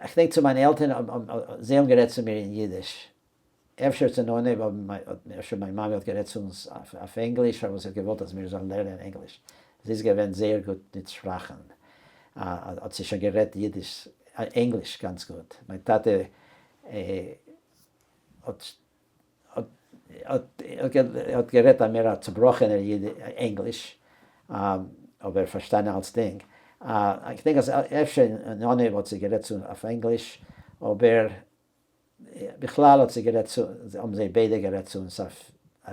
איך דענק צו מיינע עלטערן, זיי האבן גערעדט צו מיר אין אידיש. אפשר צו אנהייב האבן אפשר מיין מאמע האט גערעדט צו אונז אויף ענגליש פארוואס זי האט געוואלט אז מיר זאלן לערנען ענגליש. זי איז געווען זייער גוט מיט שפראכן, האט זי שוין גערעדט אידיש, ענגליש גאנץ גוט. מיין טאטע האט האט גערעדט א מער א צובראכענער ענגליש, אבער פארשטאנען אלצדינג. איך דענק אז אפשר אין אנהייב האט זי גערעדט צו אויף ענגליש, אבער בכלל האט זי גערעדט צו, האבן זיי ביידע גערעדט צו אונז אויף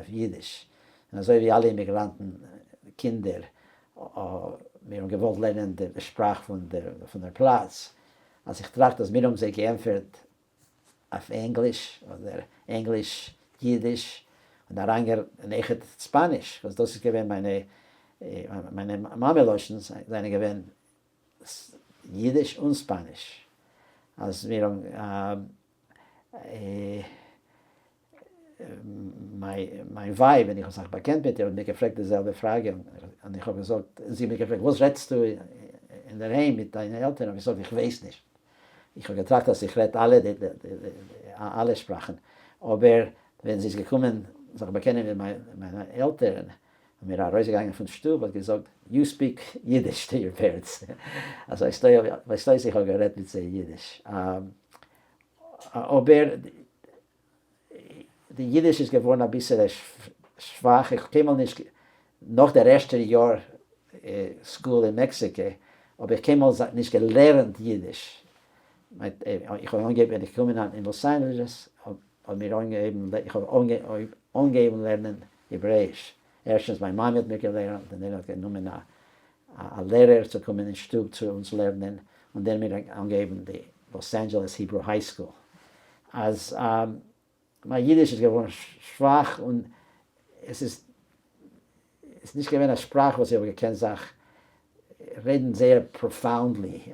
אידיש, און אזוי ווי אלע אימיגראנטן קינדער, מיר האבן געוואלט לערנען די שפראך פון דער פלאץ, אז איך טראכט אז מיר האבן זיי געענטפערט אויף ענגליש אדער ענגליש אידיש און אריינגערעכנט אויכעט ספאניש וואס דאס איז געווען מיינע מיינע מאמע לשון זענען געווען אידיש און ספאניש אז מיר האבן מיין ווייב ווען איך האב זיך באקענט מיט איר האט מיר געפרעגט די זעלבע פראגע און איך האב געזאגט זי האט מיר געפרעגט וואס רעדסטו אינדערהיים מיט דיינע עלטערן האב איך געזאגט איך ווייס נישט איך האב געטראכט אז איך רעד אלע אלע שפראכן אבער ווען זי איז געקומען זיך באקענען מיט מיינע עלטערן און מיר ארויסגעגאנגען פון שטוב האט געזאגט you speak Yiddish to your parents אז ווייסט אויס איך האב גערעדט מיט זיי אידיש אבער די אידיש איז געווארן אביסעלע שוואך, איך האב קיינמאל נישט, נאך דער ערשטער יאר school אין מעקסיקע, האב איך קיינמאל נישט געלערנט אידיש, איך האב אנגעהויבן ווען איך געקומען אין לאס אנדזשעלעס, האב מיר אנגעהויבן, איך האב אנגעהויבן לערנען העברעאיש, ערשטנס מיין מאמע האט מיר געלערנט, און דען האט גענומען א א לערער צו קומען אין שטוב צו אונז לערנען, און דען מיר אנגעהויבן די לאס אנדזשעלעס Hebrew High School, אז מיין אידיש איז געווארן שוואך און עס איז איז נישט געווען א שפראך וואס איך האב געקענט זיך רעדן זייער profoundly,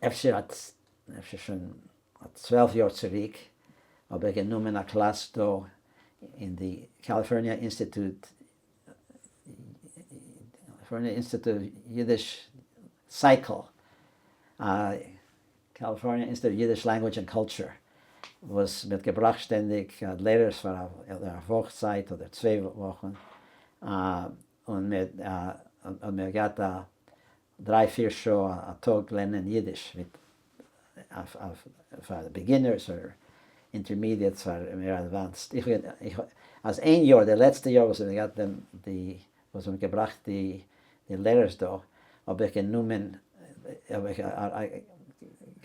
אפשר אפשר שוין א 12 יאר צוריק האב איך גענומען א קלאס דא אין די California Institute, California Institute Yiddish CICL, California Institute Yiddish Language and Culture, וואס מען האט געבראכט שטענדיג לערערס פאר א וואך צייט אדער צוויי וואכן, און מען האט געהאט א דריי פיר שעה א טאג לערנען אידיש מיט פאר beginners אדער intermediates פאר מער advanced, איך אז איין יאר די לעצטע יאר וואס מ'האט געהאט דעם די וואס מ'האט געבראכט די די לערערס דא האב איך גענומען האב איך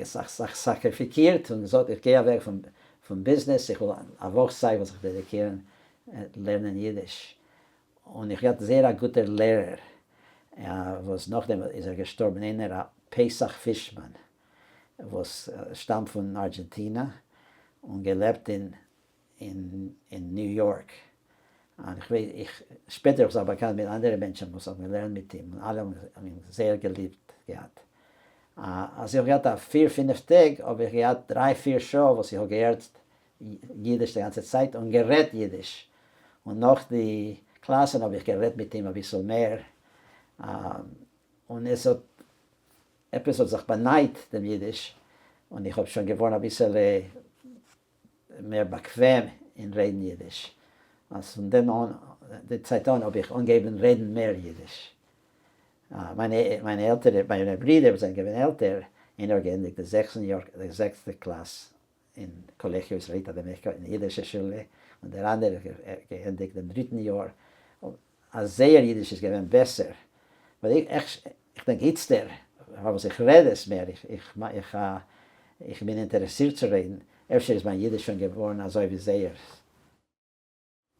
זיך סאקריפיקירט און געזאגט איך גיי אוועק פון פון ביזנעס איך וויל א וואך צייט וואס זיך דעדיקירן לערנען אידיש און איך געהאט זייער א גוטער לערער וואס נאכדעם איז ער געשטארבן איינער א פסח פישמאן וואס שטאמט פון ארגענטינא און געלעבט אין אין ניו יארק, און איך ווייס איך שפעטער האב איך זיך באקאנט מיט אנדערע מענטשען וואס האבן געלערנט מיט אים און אלע האבן אים זייער געליבט געהאט, אז איך האב געהאט א פיר פינף טעג האב איך געהאט דריי פיר שעה וואס איך האב געהערט אידיש די גאנצע צייט און גערעדט אידיש, און נאך די קלאסן האב איך גערעדט מיט אים אביסל מער, און עס האט עפעס האט זיך באנייט דעם אידיש, און איך האב שוין געווארן אביסעלע מער באקוועם אין רעדן אידיש, אז פון דעם אן די צייט אן האב איך אנגעהויבן רעדן מער אידיש. מיינע מיינע עלטערע מיינע ברידער וואס זענען געווען עלטער, איינער האט געענדיגט די זעקסטן יאר די זעקסטע קלאס אין Colegio Israelita de México אין אידישע שולע, און דער אנדערער האט געענדיגט דעם דריטן יאר, אז זייער אידיש איז געווען בעסער, ווייל איך איך דענק איצטער פארוואס איך רעד עס מער, איך איך איך בין אינטערעסירט צו רעדן, אפשר איז מיין אידיש שוין געווארן אזוי ווי זייערס.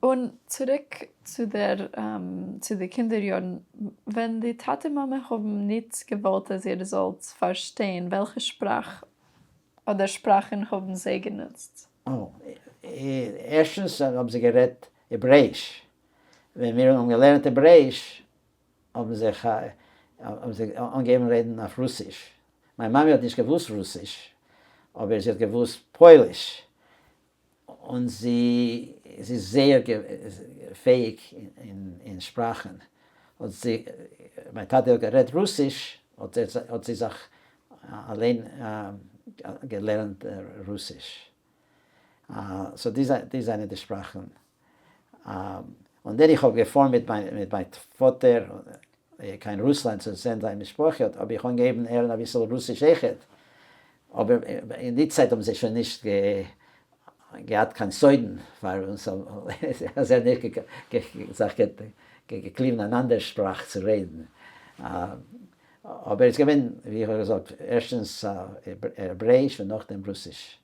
און צוריק צו דער צו די קינדער יארן, ווען די טאטע מאמע האבן ניט געוואלט אז איר זאלט פארשטיין, וועלכע שפראך אדער שפראכן האבן זיי גענוצט? ערשטנס האבן זיי גערעדט העברעיש, ווען מיר האבן געלערנט העברעיש האבן זיי האבן זיי אנגעהויבן רעדן אויף רוסיש, מיין מאמע האט נישט געוואוסט רוסיש, אבער זי האט געוואוסט פויליש, און זי איז זייער פעאיג אין שפראכן. האט זי, מיין טאטע האט גערעדט רוסיש, האט זי זיך אליין געלערנט רוסיש. so די זענען די שפראכן. און דען איך האב געפארן מיט מיין פאטער קיין רוסלאנד צו זען זיין משפחה, האב איך אנגעהויבן הערן אביסל רוסיש אויכעט, אבער אין די צייט האבן זיי שוין נישט געהאט קיין סודן פאר אונז, אז ער האט נישט זיך געקליבן אן אנדער שפראך צו רעדן. אבער איז געווען, ווי איך האב געזאגט, ערשטנס העברעיש און נאכדעם רוסיש.